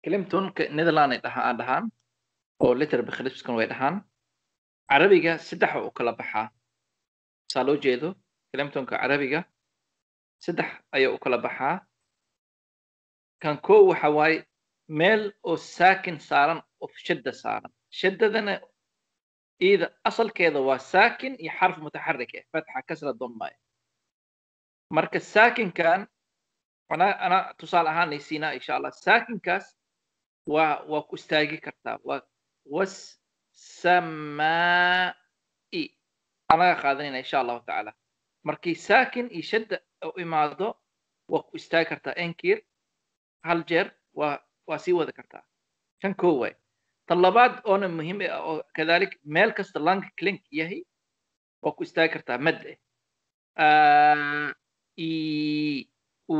Klemtoonka Netherland ay dhahaan oo letterbegripskan way dhahaan. Carabiga saddex u kala baxaa, saa loo jeedo. Klemtoonka carabiga saddex ayaa u kala baxaa. Kan koo waxa waaye meel oo saakin saaran oo shadda saaran. Shaddadana iyada asalkeeda waa saakin iyo xarf mutaxarik ah, fatxa, kasra, damma. Marka saakinkan ana tusaale ahaan siinaa insha Allah. Saakinkaas waa ku istaagi kartaa, waa wassamaa'i anaga qaadanayna insha Allahu tacaala. Markii saakin iyo shadda u imaado waa ku istaagi kartaa enkir hal jeer, waa sii wadi kartaa. Kan koo waay. Tan labaad oona muhiim ah oo kadalik meel kasta lang klink yahay waa ku istaagi kartaa mad ah i u.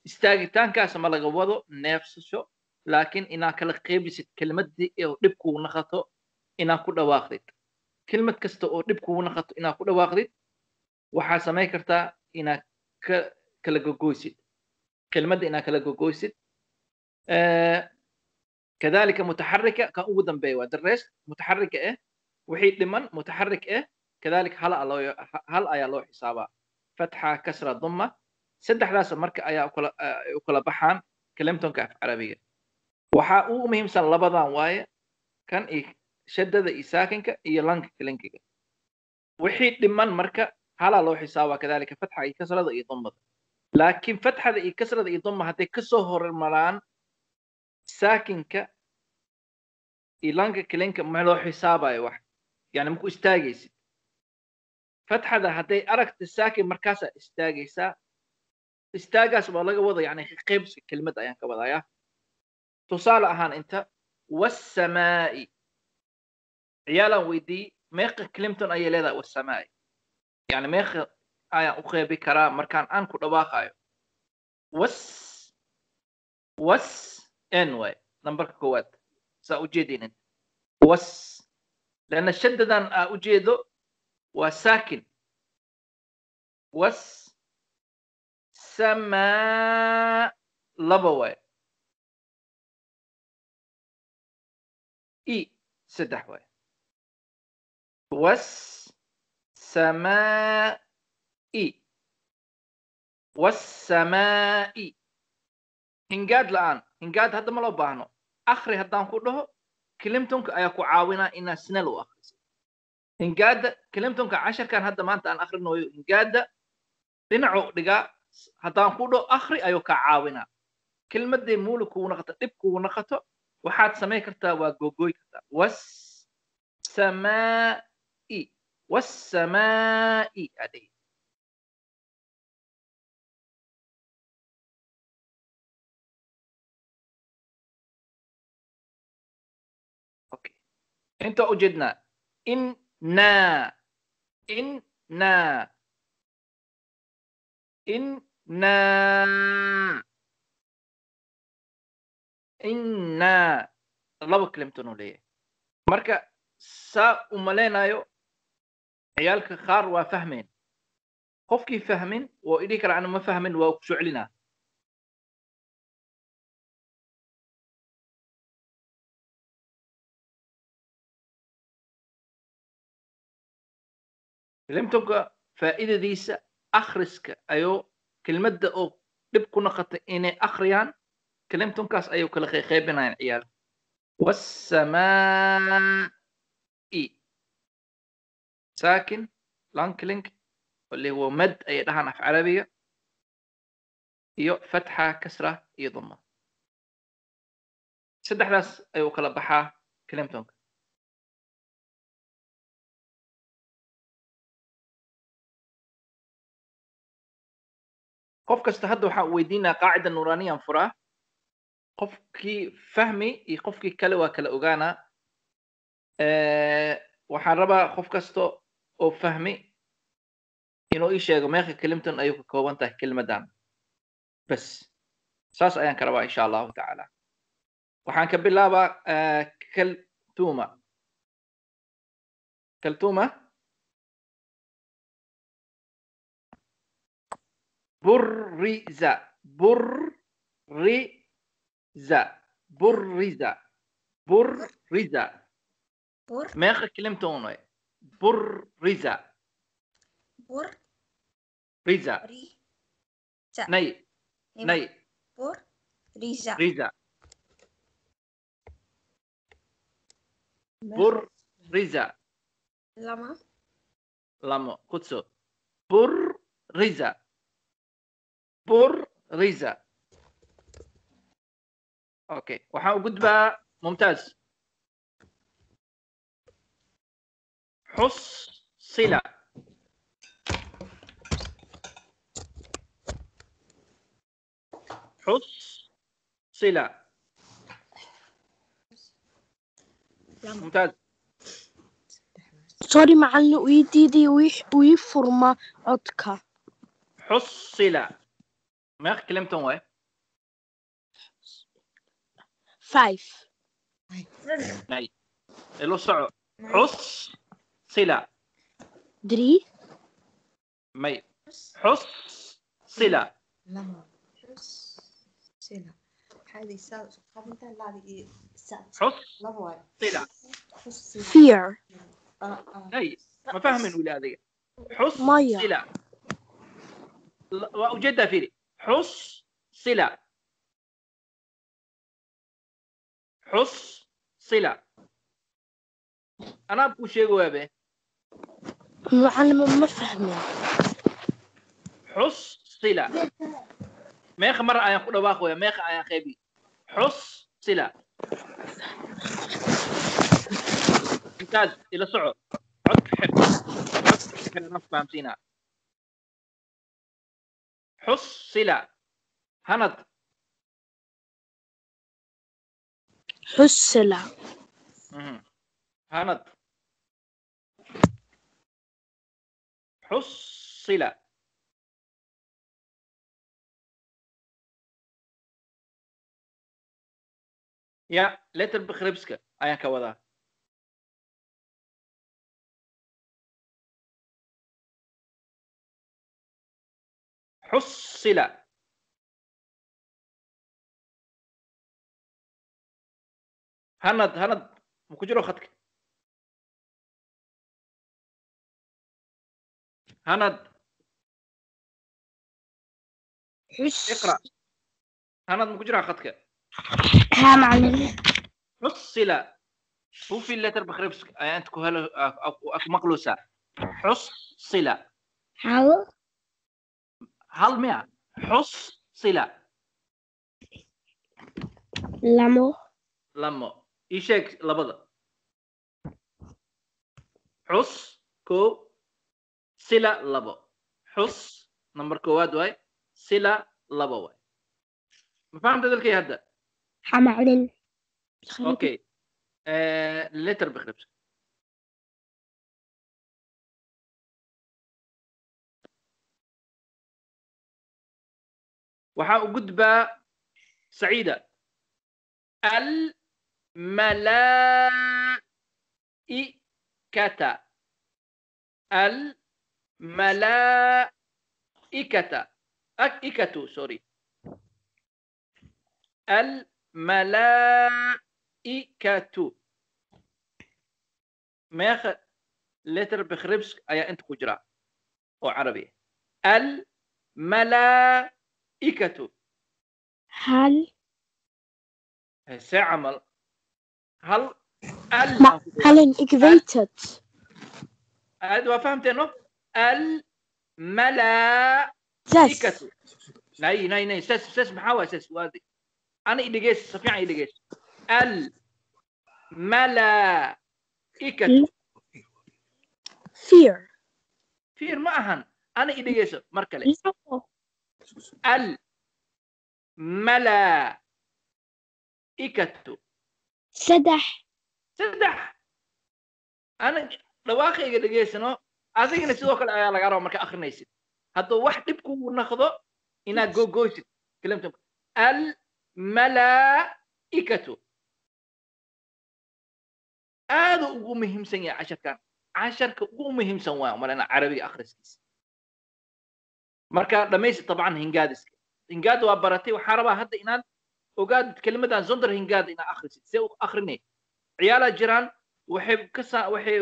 Istaagitaankaas ma laga wado neefsasho, laakiin inaa kala qeybisid kelmaddii oo dhib kugu naqato inaa ku dhawaaqdid. Kelmad kasta oo dhib kugu naqato inaa ku dhawaaqdid, waxaa samayn kartaa inaa ka kala gogoysid kelmadda, inaa kala gogoysid. Kadalika mutaxarika kan ugu dambeeya waa the rest mutaxarika ah, wixii dhiman mutaxarik ah kadalika hal ayaa loo xisaabaa, fatxa, kasra, dumma. Saddexdaas marka ayaa u kala baxaan klemtonka af carabiga. Waxaa ugu muhiimsan labadan waaye, kan iyo shaddada iyo saakinka iyo lanka klinkiga. Wixii dhiman marka halaa loo xisaabaa, kadalika fatxa iyo kasrada iyo dummada. Laakiin fatxada iyo kasrada iyo dumma hadday kasoo hormaraan saakinka iyo lanka klinka, ma loo xisaabayo wax, yani maku istaagaysid. Fatxada hadday aragta saakin markaasaa istaagaysaa. Istaagaas waa laga wada yani qaybska kelmad ayaan ka wadayaa. Tusaale ahaan inta wassamaa'i ciyaalaan weydiiyey meeqa clinton ayay leedahay wassamaa'i, yani meeqa ayaan u qeybi karaa markaan aan ku dhawaaqayo was was n waay nambarka koowaad saa ujeedin inta was, لأن shaddadan aa ujeedo waa saakin. Was samaa laba waay, i saddex waay. Was samaa'i, wassamaa'i. Hingaad la'aan, hingaad hadda ma loo baahno. Akhri haddaan ku dhaho, clintonka ayaa ku caawinaa inaa snell u akhriso. Hingaada clintonka casharkan hadda maanta aan akhrinayo hingaada dhinacuu dhigaa. Haddaan ku dhaho akhri ayuu kaa caawinaa. Kelmadday muuli kugu naqato, dhib kugu naqato, waxaad samayn kartaa waa gogoy kartaa. Was samaa'i, wassamaa'i adhihi. Okay, inta ujeednaa inna, inna, inna, inna. Laba kalimtoon uu leeyahay. Marka saa u malaynayo ciyaalka qaar waa fahmeen. Qofkii fahmin waa idhihi kara ana ma fahmin, waa ku soo celinaa. Kalimtonka faa'iidadiisa akhriska ayuu kelmadda oo dhib ku noqotay inay akhriyaan, kalimtonkaas ayuu kala qeybinayaan ciyaalka. Wassamaa'i saakin lanklink اللي هو مد ay dhahaan af carabiga, iyo fatxa, kasra iyo duma. Saddexdaas ayuu kala baxaa kalimtonka. Qof kasta hadda waxaan weydiinaa qaacida nuuraaniyan furaa. Qofkii fahmi iyo qofkii kale waa kala ogaanaa. Waxaan rabaa qof kasta oo fahmi inuu ii sheego meeqa kalimton ayuu ka kooban tahay kelmaddan. Bas saas ayaan ka rabaa insha Allahu tacaala. Waxaan ka bilaabaa kaltuma. Kaltuma, burriza, burriza, Burriza. Burriza. Bur. Meeqa kelimtoon waay? Burriza. Bur. Riza. Ri. Za. Nay. Nay. Bur. Riza. Riza. Burriza. Lama. Lamo. Kutso. Burriza. Burriza. Okay. Waxaan u gudbaa mumtaaz. Xusila. Xusila. Lama. Mumtaaz. Sorry macallin, uu ii diiday uu ii furma codka. Xusila. Meeqa kelimtan waay? 5. Nay. Ilo soco. Xusila. 3. May. Xusila. Lama. Xusila. هذه قبلتها لا Xus. laba waay. Sila. Xusila. Fear. Nay. Ma fahmin weli adiga. Maya. Xusila. Waa ujeedaa fiiri. Xusila. Xusila. Anaa kuu sheegayaa be. Macallin ma fahmin. Xusila. Meeqa mar ayaan ku dhawaaqaya, meeqa ayaan qaybi. Xusila. Mumtaaz, ila soco. Codka xir. Codka xir anaa ku fahamsiinaa. Xusila. Hanad. Xusila. Hanad. Xusila. Ya, letter begripska ayaan ka wadaa. Xusila. Hanad, hanad, ma ku jiro khadka? Hanad, Xus. iqra. Hanad ma ku jiraa khadka? Haa macallin. Xusila. Hoeveel letter begripska ayaa inta ku helo ku maqluusaa? Xusila. Hal. Hal miya? Xusila. Lamo. Lamo. Ii sheeg labada. Xus kow, sila labo. Xus number koowaad waay, sila labo waay. Ma fahamta dalkay hadda? Haa macallin. Okay. Letter begripska. Waxaa u gudbaa Saciida. Almalaa'ikata. Almalaa'ikata. Ikatu, sorry. Almalaa'ikatu. Meeqa letter begripska ayaa inta ku jira oo carabi ah? Almalaa'ikatu. Hal. See camal. Hal al Ma- Macallin, ik weet het. Aad waa fahamteen no? Almalaa'ikatu. 6. Nay, nay, nay. Ses, ses maxaa waay ses? Waadi. Ana i dhegeys, si fiican i dhegeys. Almalaa'ikatu. Fear. Fiir ma ahan. Ana i dhegeyso mar kale. Labo. Almalaa'ikatu. 3. 3. Ana dhawaaqayga dhegeysano, adigana sidoo kale ayaa lagaa rabaa marka akhrinaysid. Hadduu wax dhib kugu noqdo inaad gogoysid kelimta almalaa'ikatu. Aad ugu muhiimsan yahay casharkan. Casharka ugu muhiimsan waa umalena carabiga akhriskiisa. Marka dhamaysid tabcan hingaadiska. Hingaad waa baratay, waxaa rabaa hadda inaad Ogaad kelimadan zonder hingaad inaa akhrisid. See u akhrinay? Ciyaalaa jiraan waxay kasa waxay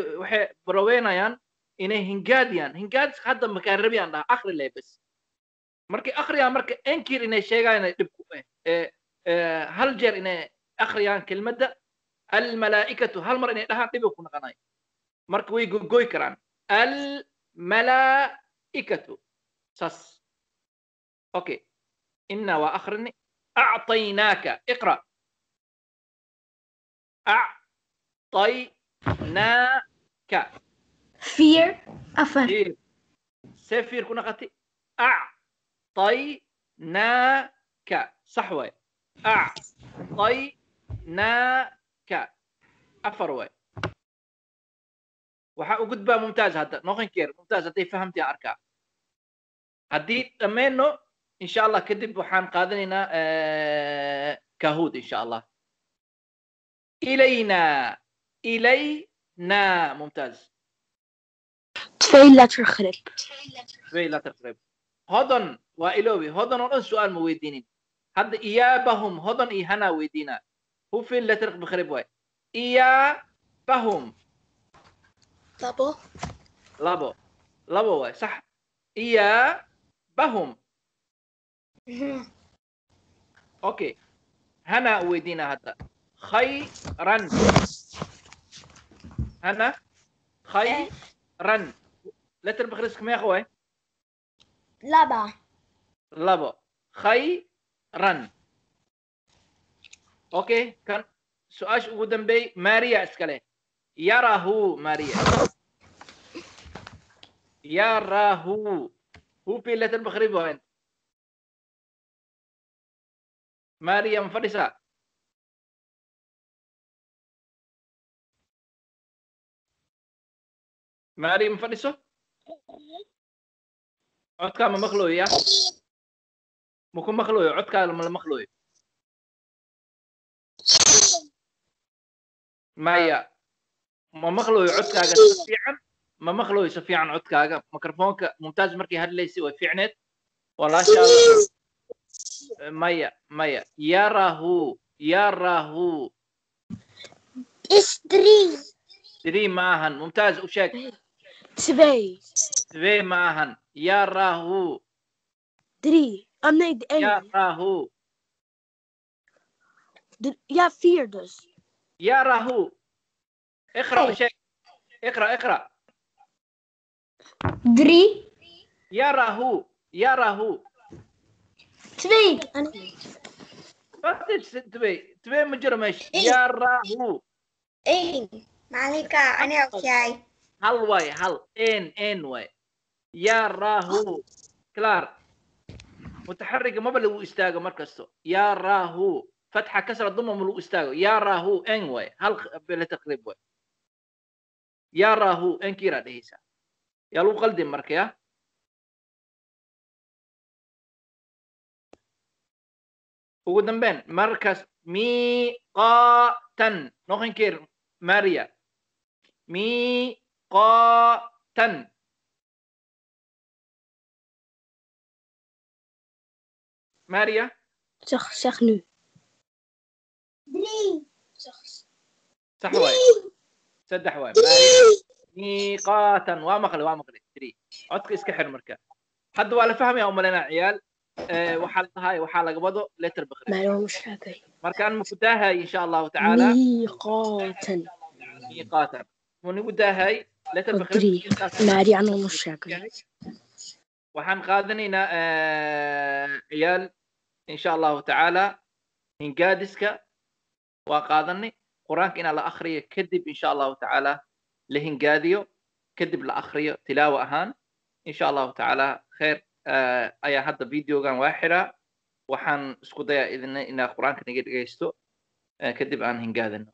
baraweynayaan inay hingaadiyaan. Hingaadis hadda makaan rabiyaan dhaha akhri leh bas. Markay akhriyaan marka enkir inay sheegayaan dhib ku hal jeer inay akhriyaan kelmadda almalaa'ikatu hal mar inay dhahaan dhib ku noqonay. Marka way gogoy karaan almalaa'ikatu sas. Okay, inna waa akhrini. أعطيناك اقرأ. أعطيناك Vier. Afar. Vier. See vier ku noqotay? أعطيناك sax waay. أعطيناك afar waay. Waxaa u gudbaa mumtaaz hadda noqon keer mumtaaz hadday fahamtay aan arkaa. Haddii dhammayno إن شاء الله كدب وحان قادنينا كهود إن شاء الله. إلينا إلينا ممتاز. Twee lettergrip. Twee lettergrip. هضن وإلوي هضن ورن سؤال مويدينين. هذا إيابهم هضن إيهنا ويدينا. هو في اللتر بخرب واي. إيابهم. Labo. Labo. Labo واي صح. إيابهم. Okay, هنا ويدينا هذا خيرا. هنا خيرا letter begrip meeqa waay? Laba. Labo. خيرا. Okay, kan su-aasha ugu dambeey Maria iskale. Yarahu Maria. Yarahu. Hoeveel letter begrip waay? Maria ma fadhisaa? Maria ma fadhiso? Codkaa ma maqlooyo ya? Ma ku maqlooyo codkaa ma la maqlooyo? Maya ma maqlooyo codkaaga si fiican? Ma maqlooyo si fiican codkaaga? Mikrofoonka mumtaaz markii hadlaysay way fiicneed. Walaashaa maya maya yarahu yarahu Is drie. Drie ma ahan. Mumtaaz u sheeg. Twee. Twee ma ahan. Yarahu. Drie. Oh nee, één. Yarahu. Ja, vier dus. Yarahu. اقرأ sheeg. اقرأ اقرأ. Drie. Yarahu yarahu. Twee. Wat is twee? Twee ma jiro meesha. Yarahu. Eén. Macalinka anaa ogyahay. Hal waay hal. Een een waay. Yarahu. Klaar. Mutaxarriga maba lagu istaago mar kasto. Yarahu. Fatxa kasra duma ma lagu istaago. Yarahu een waay. Hal bila taqriib waay. Yarahu een kiira dhehaysaa. Yaa lagu qaldin marka ya. Ugu dambeyn markaas miiqaatan noqon keer Maria. Miiqaatan. Maria. Zeg nu. Drie. Sax waay. Saddex waay. Maria. Miiqaatan waa maqli waa maqli. Drie. Codka iska xir marka. Hadda waa la fahmaya umaleynaa ciyaal. Waxaa la dhahay waxaa laga wado letter begrip. Macluum sheegay. Marka aan maku daahay insha allahu tacaala. Miiqaatan. Miiqaatan. Manigu daahay letter begrip. Drie. Maria anuu sheegay. Waxaan qaadanaynaa ciyaal insha allahu tacaala hingaadiska waa qaadanay qur-aanka inaa la akhriyo kadib insha allahu tacaala la hingaadiyo kadib la akhriyo tilaawa ahaan insha allahu tacaala kheer. Ayaa hadda videogan waa xiraa. Waxaan isku dayaa idina inaa qur-aanka naga dhegaysto kadib aan hingaadino.